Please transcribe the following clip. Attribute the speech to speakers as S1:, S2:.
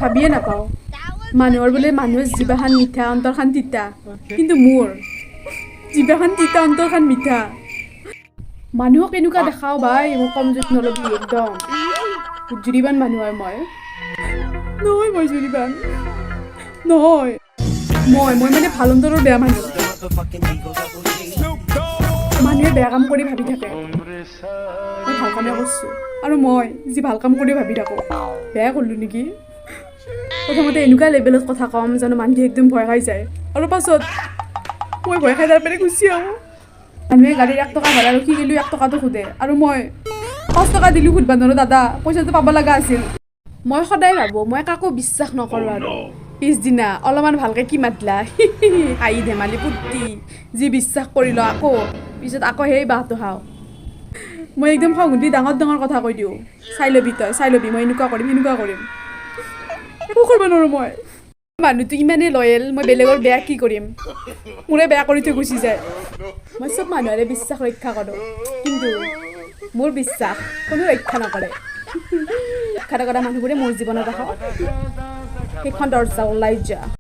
S1: ভাবিয়ে নাপাওঁ। মানুহৰ বোলে মানুহৰ জিভাখন মিঠা, অন্তৰখন তিতা, কিন্তু মোৰ জিভাখন তিতা, অন্তৰখন মিঠা। মানুহক এনেকুৱা দেখাওঁ, ভাই, মোক কম জোখ নল'বি। একদম জুৰিবান মানুহ হয় মই। নহয়, মই জুৰিবান নহয়। মই মানে ভাল অন্তৰৰ বেয়া মানুহ। মানুহে বেয়া কাম কৰি ভাবি থাকে মই ভাল কামে কৰিছোঁ আৰু মই যি ভাল কাম কৰি ভাবি থাকোঁ বেয়া কৰিলোঁ নেকি। প্ৰথমতে এনেকুৱা লেভেলত কথা ক'ম জানো, মানুহে একদম ভয় খাই যায় আৰু পাছত মই ভয় খাই তাৰ পৰা গুচি আহোঁ। মানুহে গাড়ীৰ 1 টকা ভাড়া ৰখি গ'লেও 1 টকাটো সোধে আৰু মই 5 টকা দিলোঁ সুধবা নোৱাৰোঁ, দাদা, পইচাটো পাব লগা আছিল। মই সদায় ভাবোঁ মই কাকো বিশ্বাস নকৰোঁ আৰু পিছদিনা অলপমান ভালকৈ কি মাতলা, হাঁহি ধেমালি ফূৰ্তি, যি বিশ্বাস কৰি লওঁ, আকৌ পিছত আকৌ সেই বাঁহটো খাওঁ। মই একদম খং উঠি ডাঙৰ ডাঙৰ কথা কৈ দিওঁ, চাই ল'বি তই, চাই ল'বি, মই এনেকুৱা কৰিম, সেনেকুৱা কৰিম। একো কৰিব নোৱাৰোঁ মই। মানুহটো ইমানেই লয়েল, মই বেলেগৰ বেয়া কি কৰিম? মোৰে বেয়া কৰি থৈ গুচি যায়। মই চব মানুহৰে বিশ্বাস ৰক্ষা কৰোঁ, কিন্তু মোৰ বিশ্বাস কোনো ৰক্ষা নকৰে। ৰক্ষা নকৰা মানুহবোৰে মোৰ জীৱনত আহক, সেইখন দৰ্জা ওলাই যা।